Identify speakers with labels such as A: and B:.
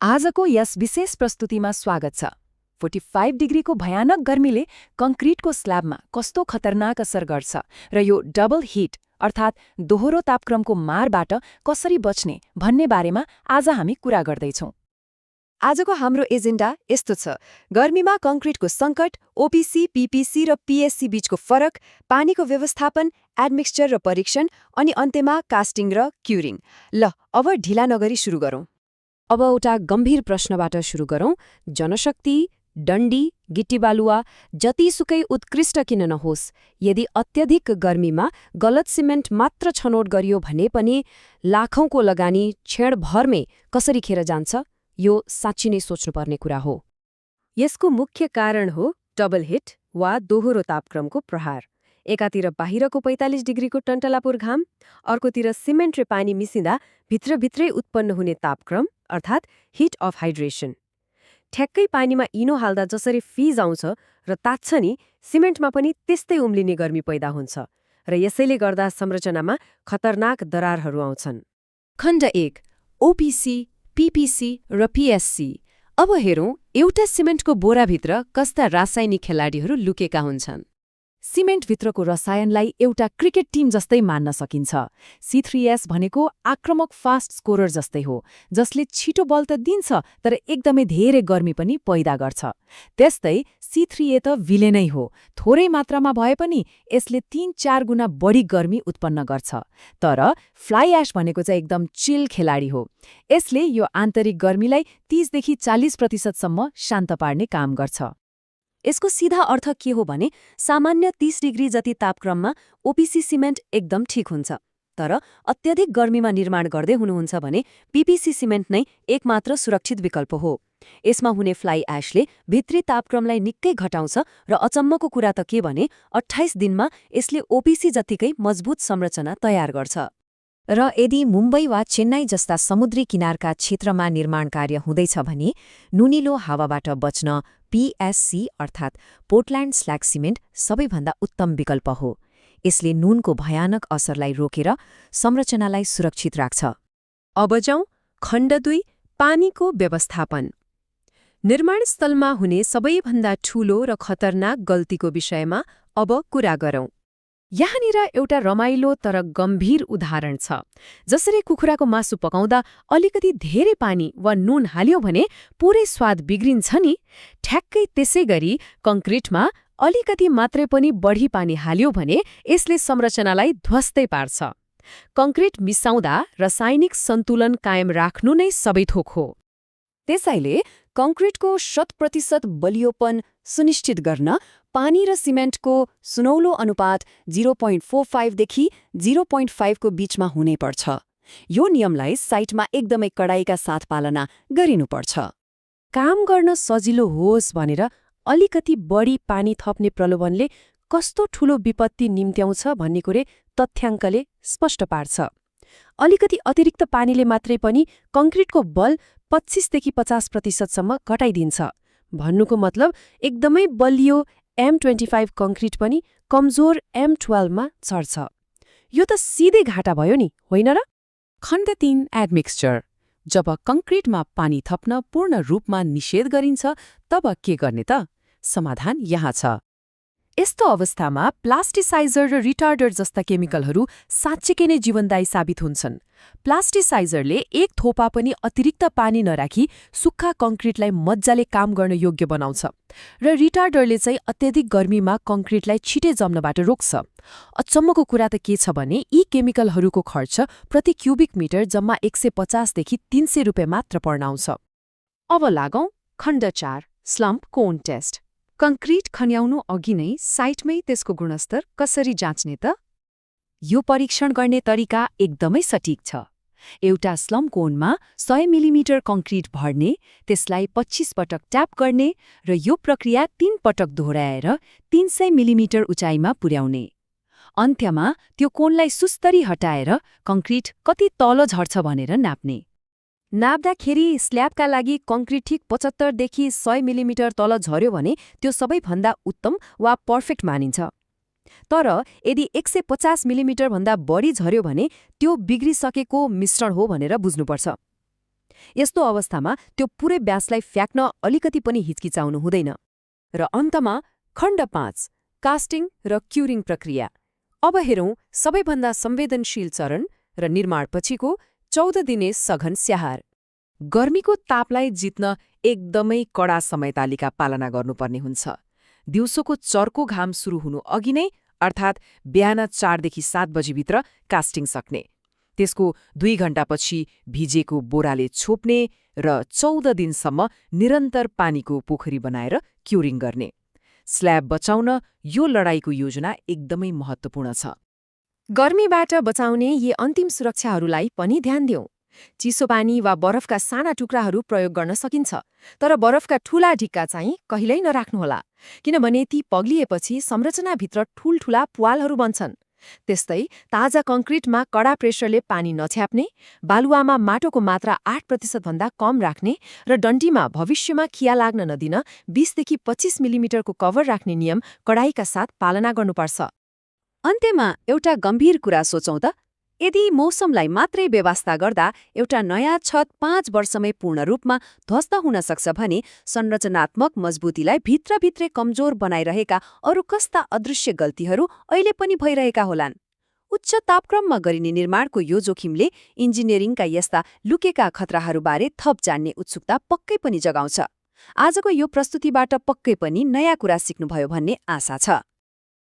A: आजको यस विशेष प्रस्तुतिमा स्वागत छ। 45 डिग्रीको भयानक गर्मीले कंक्रिटको स्ल्याबमा कस्तो खतरनाक असर गर्छ र यो डबल हिट अर्थात् दोहोरो तापक्रमको मारबाट कसरी बच्ने भन्ने बारेमा आज हामी कुरा गर्दैछौं।
B: आजको हाम्रो एजेन्डा यस्तो छ। गर्मीमा कंक्रिटको संकट, ओपीसी, पीपीसी र पीएससी बीचको फरक, पानीको व्यवस्थापन, एडमिक्सचर र परीक्षण, अनि अन्त्यमा कास्टिङ र क्युरिङ। ल अब ढिला नगरी सुरु गरौँ।
C: अब एउटा गम्भीर प्रश्नबाट सुरु गरौँ। जनशक्ति, डन्डी, गिट्टीबालुवा जतिसुकै उत्कृष्ट किन नहोस्, यदि अत्यधिक गर्मीमा गलत सिमेन्ट मात्र छनौट गरियो भने पनि लाखौंको लगानी क्षणभरमै कसरी खेर जान्छ, यो साँच्चै नै सोच्नुपर्ने कुरा हो।
B: यसको मुख्य कारण हो डबल हिट वा दोहोरो तापक्रमको प्रहार। एकातिर बाहिरको 45 डिग्रीको टन्टलापुर घाम, अर्कोतिर सिमेन्ट र पानी मिसिँदा भित्रभित्रै उत्पन्न हुने तापक्रम अर्थात् हिट अफ हाइड्रेसन। ठ्याक्कै पानीमा इनो हाल्दा जसरी फिज आउँछ र तात्छ नि, सिमेन्टमा पनि त्यस्तै उम्लिने गर्मी पैदा हुन्छ र यसैले गर्दा संरचनामा खतरनाक दरारहरू आउँछन्।
C: खण्ड 1, ओपीसी, पीपीसी र पीएससी। अब हेरौँ एउटा सिमेन्टको बोराभित्र कस्ता रासायनिक खेलाडीहरू लुकेका हुन्छन्।
A: सिमेन्टभित्रको रसायनलाई एउटा क्रिकेट टिम जस्तै मान्न सकिन्छ। C3S भनेको आक्रामक फास्ट स्कोरर जस्तै हो, जसले छिटो बल त दिन्छ तर एकदमै धेरै गर्मी पनि पैदा गर्छ। त्यस्तै C3A त विलेनै हो। थोरै मात्रामा भए पनि यसले 3-4 गुणा बढी गर्मी उत्पन्न गर्छ। तर फ्लाइ एश भनेको चाहिँ एकदम चिल खेलाडी हो। यसले यो आन्तरिक गर्मीलाई 30देखि 40% शान्त पार्ने काम गर्छ।
B: यसको सीधा अर्थ के हो भने सामान्य 30 डिग्री जति तापक्रममा ओपीसी सिमेन्ट एकदम ठिक हुन्छ। तर अत्यधिक गर्मीमा निर्माण गर्दै हुनुहुन्छ भने पीपीसी सिमेन्ट नै एकमात्र सुरक्षित विकल्प हो। यसमा हुने फ्लाइ एशले भित्री तापक्रमलाई निकै घटाउँछ र अचम्मको कुरा त के भने 28 दिनमा यसले ओपीसी जतिकै मजबुत संरचना तयार गर्छ।
D: र यदि मुम्बई वा चेन्नई जस्ता समुद्री किनारका क्षेत्रमा निर्माण कार्य हुँदैछ भने नुनिलो हावाबाट बच्न पीएससी अर्थात् पोर्टल्यान्ड स्ल्याग सिमेन्ट सबैभन्दा उत्तम विकल्प हो। यसले नुनको भयानक असरलाई रोकेर संरचनालाई सुरक्षित राख्छ।
B: अब जाउँ खण्ड 2, पानीको व्यवस्थापन। निर्माणस्थलमा हुने सबैभन्दा ठूलो र खतरनाक गल्तीको विषयमा अब कुरा गरौँ। यहाँनिर एउटा रमाइलो तर गम्भीर उदाहरण छ। जसरी कुखुराको मासु पकाउँदा अलिकति धेरै पानी वा नुन हाल्यो भने पुरै स्वाद बिग्रिन्छ नि, ठ्याक्कै त्यसै गरी कंक्रिटमा अलिकति मात्रै पनि बढी पानी हाल्यो भने यसले संरचनालाई ध्वस्तै पार्छ। कंक्रिट मिसाउँदा रासायनिक सन्तुलन कायम राख्नु नै सबै थोक हो। त्यसैले कंक्रिटको 100% बलियोपन सुनिश्चित गर्न पानी र सिमेन्टको सुनौलो अनुपात 0.45 देखि 0.5 को बीचमा हुनैपर्छ। यो नियमलाई साइटमा एकदमै कडाइका साथ पालना गरिनुपर्छ।
C: काम गर्न सजिलो होस् भनेर अलिकति बढी पानी थप्ने प्रलोभनले कस्तो ठूलो विपत्ति निम्त्याउँछ भन्ने कुरो तथ्याङ्कले स्पष्ट पार्छ। अलिकति अतिरिक्त पानीले मात्रै पनि कंक्रिटको बल 25 देखि 50% घटाइदिन्छ। भन्नुको मतलब एकदमै बलियो M25 कंक्रिट पनि कमजोर M12 मा चढ्छ। यो त सिधै घाटा भयो नि, होइन र?
A: खण्ड 3, एडमिक्सचर। जब कंक्रिटमा पानी थप्न पूर्ण रूपमा निषेध गरिन्छ तब के गर्ने त? समाधान यहाँ छ। यस्तो अवस्थामा प्लास्टिसाइजर र रिटार्डर जस्ता केमिकलहरू साँच्चै नै जीवनदायी साबित हुन्छन्। प्लास्टिसाइजरले एक थोपा पनि अतिरिक्त पानी नराखी सुक्खा कंक्रिटलाई मज्जाले काम गर्न योग्य बनाउँछ र रिटार्डरले चाहिँ अत्यधिक गर्मीमा कंक्रिटलाई छिटै जम्नबाट रोक्छ। अचम्मको कुरा त के छ भने यी केमिकलहरूको खर्च प्रति क्युबिक मिटर जम्मा 150 देखि 300 रुपियाँ मात्र पर्न आउँछ।
C: अब लागौं खण्ड 4, स्लम्प कोन टेस्ट। कंक्रिट खन्याउनु अघि नै साइटमै त्यसको गुणस्तर कसरी जाँच्ने त?
A: यो परीक्षण गर्ने तरिका एकदमै सटीक छ। एउटा स्लम्प कोनमा 100 मिलिमिटर कंक्रिट भर्ने, त्यसलाई 25 पटक ट्याप गर्ने र यो प्रक्रिया 3 पटक दोहोऱ्याएर 300 मिलिमिटर उचाइमा पुर्याउने। अन्त्यमा त्यो कोनलाई सुस्तरी हटाएर कंक्रिट कति तल झर्छ भनेर नाप्ने।
B: नाप्दाखेरि स्ल्याबका लागि कंक्रिट ठिक 75 देखि 100 मिलिमिटर तल झर्यो भने त्यो सबैभन्दा उत्तम वा पर्फेक्ट मानिन्छ। तर यदि 150 मिलिमिटर भन्दा बढी झर्यो भने त्यो बिग्रिसकेको मिश्रण हो भनेर बुझ्नुपर्छ।
C: यस्तो अवस्थामा त्यो पुरै ब्यासलाई फ्याँक्न अलिकति पनि हिचकिचाउनु हुँदैन। र अन्तमा खण्ड 5 कास्टिङ र क्युरिङ प्रक्रिया। अब हेरौँ सबैभन्दा संवेदनशील चरण र निर्माणपछिको 14 दिने सघन स्याहार। गर्मीको तापलाई जित्न एकदमै कडा समयतालिका पालना गर्नुपर्ने हुन्छ। दिउँसोको चर्को घाम सुरु हुनु अघि नै अर्थात् बिहान 4 देखि 7 बजीभित्र कास्टिङ सक्ने, त्यसको 2 घण्टापछि भिजेको बोराले छोप्ने र 14 दिनसम्म निरन्तर पानीको पोखरी बनाएर क्युरिङ गर्ने। स्ल्याब बचाउन यो लडाईँको योजना एकदमै महत्त्वपूर्ण छ।
B: गर्मीबाट बचाउने यी अन्तिम सुरक्षाहरूलाई पनि ध्यान दिउँ। चिसो पानी वा बरफका साना टुक्राहरू प्रयोग गर्न सकिन्छ, तर बरफका ठूला ढिक्का चाहिँ कहिल्यै नराख्नुहोला, किनभने ती पग्लिएपछि संरचनाभित्र ठूल्ठूला प्वालहरू बन्छन्। त्यस्तै ताजा कङ्क्रिटमा कडा प्रेसरले पानी नछ्याप्ने, बालुवामा माटोको मात्रा 8% भन्दा कम राख्ने र डन्डीमा भविष्यमा खिया लाग्न नदिन 20 देखि 25 मिलिमिटरको कभर राख्ने नियम कडाइका साथ पालना गर्नुपर्छ।
C: अन्त्यमा एउटा गम्भीर कुरा सोचौँ त, यदि मौसमलाई मात्रै बेवास्ता गर्दा एउटा नयाँ छत 5 वर्षमै पूर्ण रूपमा ध्वस्त हुन सक्छ भने संरचनात्मक मजबुतीलाई भित्रभित्रै कमजोर बनाइरहेका अरू कस्ता अदृश्य गल्तीहरू अहिले पनि भइरहेका होलान्। उच्च तापक्रममा गरिने निर्माणको यो जोखिमले इन्जिनियरिङका यस्ता लुकेका खतराहरूबारे थप जान्ने उत्सुकता पक्कै पनि जगाउँछ। आजको यो प्रस्तुतिबाट पक्कै पनि नयाँ कुरा सिक्नुभयो भन्ने आशा छ।